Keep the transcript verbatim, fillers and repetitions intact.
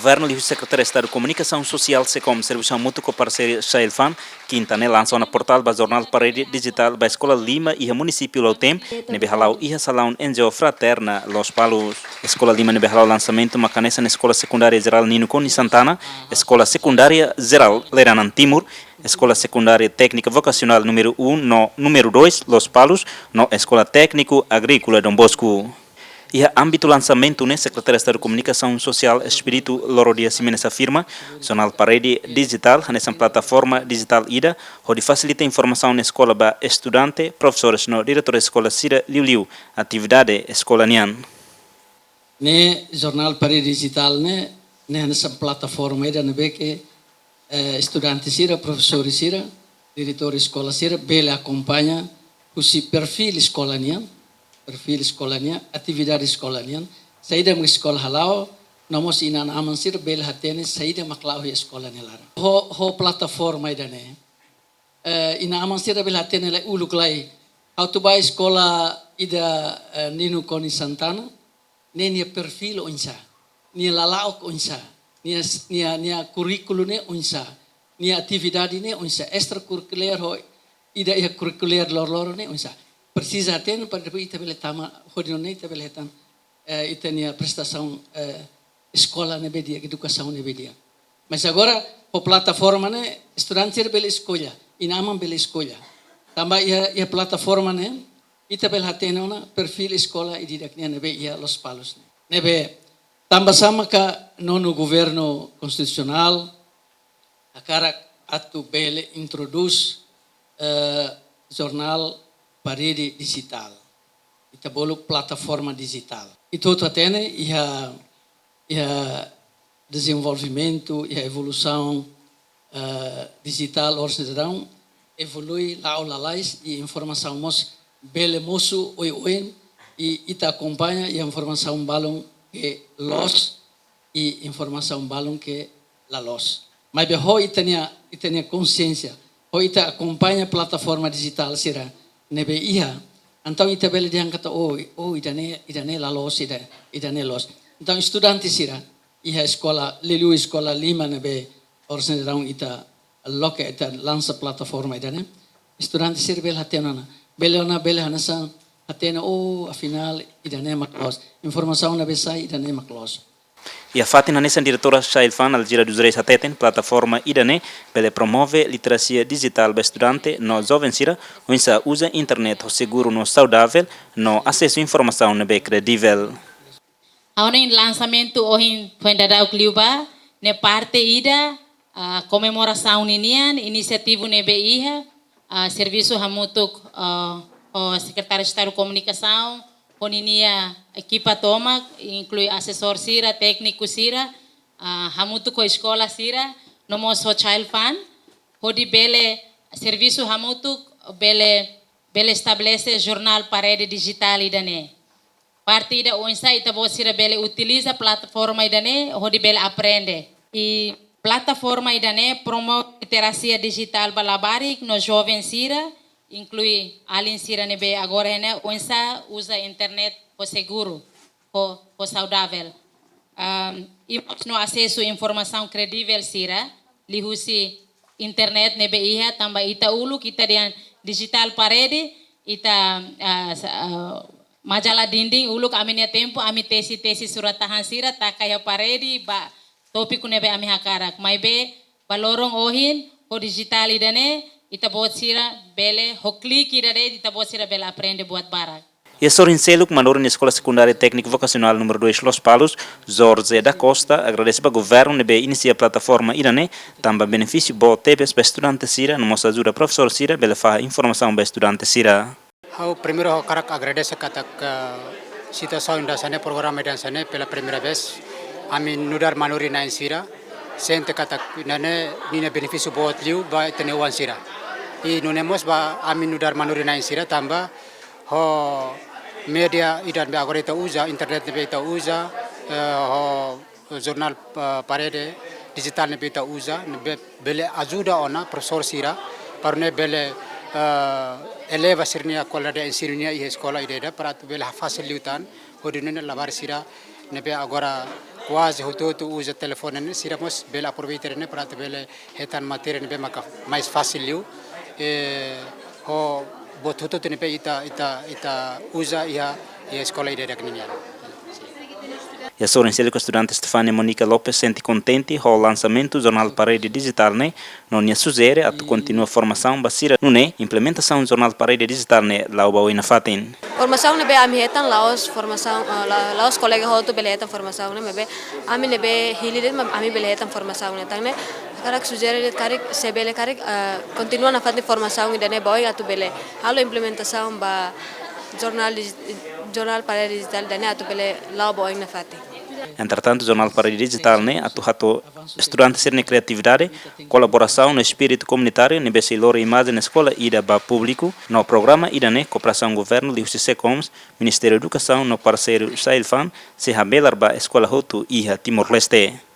Governu liuhusi Sekretáriu Estadu Komunikasaun Sosiál, SEKOM, servisu hamutuk ho parseiru Child Fund, kinta ne'e lansa ona portál ba jornál parede dijitál ba eskola lima iha munisípiu Lautém, ne'ebé hala'o iha salaun N G O Fraterna Lospalos. Eskola lima ne'ebé hala'o lansamentu mak hanesan Eskola Sekundária Jerál Nino Konis Santana, Eskola Sekundária Jerál Leranan Timur, Eskola Sekundária Téknika Vokasionál númeru um no númeru dois Lospalos, no Eskola Tékniku Agríkola Dom Bosco. Iha ámbitu lansamentu ne'e, Sekretáriu Estadu Komunikasaun Sosiál Expedito Loro Dias Ximenes afirma, jornál parede dijitál hanesan plataforma dijitál ida hodi fasilita informasaun eskola ba estudante, profesores no diretór eskola sira, liuliu atividade eskola nian. Ne'e jornál parede dijitál ne'e, ne'e hanesan plataforma ida ne'ebé ke, eh, estudante sira, profesór sira, diretór eskola sira bele akompaña husi perfíl eskola nian, perfíl eskola nian, atividade eskola nian, saida mak eskola hala'o, no mós inan-aman sira bele hatene saida mak la'o iha eskola nia laran. Ho, ho plataforma ida-ne'e, eh, inan-aman sira bele hatene lai uluk lai, ha'u atu ba eskola ida, eh, Nino Konis Santana, ne'e nia perfíl oinsá, nia lala'ok oinsá, nia, nia, nia kurríkulu ne'e oinsá, nia atividade ne'e oinsá, estrakurrikulár ho ida iha kurrikulár loroloron ne'e oinsá. Presiza hatene para depois ita bele tama, hodi nune'e ita bele hetan, eh, ita-nia prestasaun, eh, eskola ne'ebé di'ak, edukasaun ne'ebé di'ak. Mas agora, ho plataforma ne'e, estudante sira bele eskolla, inan-aman bele eskolla. Tanba iha, iha plataforma ne'e, ita bele hatene ona perfíl eskola ida-idak nian ne'ebé iha Lospalos ne'e. Ne'ebé, tanba sá maka nonu governu konstitusionál hakarak atu bele introdús, eh, jornál parede dijitál. Ita bolu plataforma dijitál. Ita hotu hatene iha, iha dezenvolvimentu, iha evolusaun, eh, dijitál oras ne'e daudaun evolui la'o lalais i informasaun mós bele mosu oioin i ita akompaña iha informasaun balun ke loos i informasaun balun ke la loos. Maibé ho ita-nia, ita-nia konsiénsia, ho ita akompaña plataforma dijitál sira ne'ebé iha, entaun ita bele dehan katak, oh, oh, ida-ne'e, ida-ne'e la loos, ida, ida-ne'e loos. Entaun estudante sira iha eskola, liuliu eskola lima ne'ebé oras ne'e daudaun ita loke, ita lansa plataforma ida-ne'e, estudante sira bele hatene ona, bele ona, bele hanesan hatene, oh, afinál ida-ne'e mak loos. Informasaun ne'ebé sai ida-ne'e mak loos. Iha fatin hanesan, diretora Child Fund Alzira dos Reis hateten, plataforma ida-ne'e bele promove literasia dijitál ba estudante no joven sira, oinsá uza internet ho seguru no saudavel, no asesu informasaun ne'ebé kredivel. Ha'u-nia lansamentu ohin foin daudauk liubá, ne'e parte ida, ah, komemorasaun ninian, inisiativa ne'ebé iha, ah, servisu hamutuk, ah, ho Sekretáriu Estadu Komunikasaun, ho ninia ekipa tomak, inklui asesór sira, tékniku sira, ah, hamutuk ho eskola sira, no mós ho Child Fund, hodi bele servisu hamutuk, bele, bele estabelese jornál parede dijitál ida-ne'e. Parte ida oinsá ita-boot sira bele utiliza plataforma ida-ne'e hodi bele aprende. I plataforma ida-ne'e promove literasia dijitál ba labarik no joven sira, inklui alin sira ne'ebé agora ne'e oinsá uza internet ho seguru, ho, ho saudavel. Am, i mós no asesu informasaun kredivel sira, liuhusi internet ne'ebé iha, tanba ita uluk, ita dehan dijitál parede, ita, ah, sa-, ah, majalah dinding, uluk ami-nia tempu, ami tesi, tesi surat-tahan sira, taka iha parede, ba tópiku ne'ebé ami hakarak. Maibé, ba loron ohin, ho dijitál ida-ne'e, ita-boot sira bele, ho klik ida de'it, ita-boot sira bele aprende buat barak. Iha sorin seluk, manorin Eskola Sekundária Tékniku Vokasionál númeru dois Lospalos, Jorge da Costa, agradese ba governu ne'ebé inisia plataforma ida-ne'e, tanba benefísiu boot tebes ba estudante sira, no mós ajuda profesór sira bele fahe informasaun ba estudante sira. Ha'u primeiru ha'u hakarak agradese katak, eh, situasaun ida hanesan ne'e, programa ida hanesan ne'e pela primeira vez. Ami nu'udar manorin-na'in sira sente katak ida-ne'e ninia benefísiu boot liu ba ita-nia oan sira. I nune'e mós ba ami nu'udar manorin-na'in sira tanba ho média ida ne'ebé agora ita uza, internet ne'ebé ita uza, eh, ho jornál, eh, parede dijitál ne'ebé ita uza, ne'ebé bele ajuda ona profesór sira, para nune'e bele, eh, eleva sira-nia kualidade ensinu nian iha eskola ida-idak, para atu bele fasil liután, hodi nune'e labarik sira ne'ebé agora Kuaze hotu-hotu uza telefone ne'e, sira mós bele aproveita ne'e para atu bele hetan matéria ne'ebé maka mais fásil liu. Eh, ho buat hotu-hotu ne'ebé ita, ita, ita uza iha, iha eskola ida-idak ninian. Iha sorin seluk, estudante Stefania Monica Lopes sente kontente ho lansamentu jornál parede dijitál ne'e, no nia sujere atu kontinua formasaun ba sira, nune'e implementasaun jornál parede dijitál ne'e la'o ba oin nafatin. Formasaun ne'ebé ami hetan la'ós formasaun, eh, la-, la'ós kolega hotu bele hetan formasaun ne'e, maibé ami ne'ebé hili de'it mak ami bele hetan formasaun ne'e. Tan ne'e hakarak sujere de'it karik, se bele karik, eh, kontinua nafatin formasaun ida-ne'e ba oin atu bele halo implementasaun ba jornál dij-, jornál parede dijitál ida-ne'e atu bele la'o ba oin nafatin. Entretantu, jornál parede dijitál ne'e atu hato'o estudante sira-nia kriatividade, kolaborasaun no espíritu komunitáriu ne'ebé sei lori imajen eskola ida ba públiku, no programa ida-ne'e kooperasaun governu liuhusi SECOMS, Ministériu Edukasaun no parseiru Child Fund sei habelar ba eskola hotu iha Timor-Leste.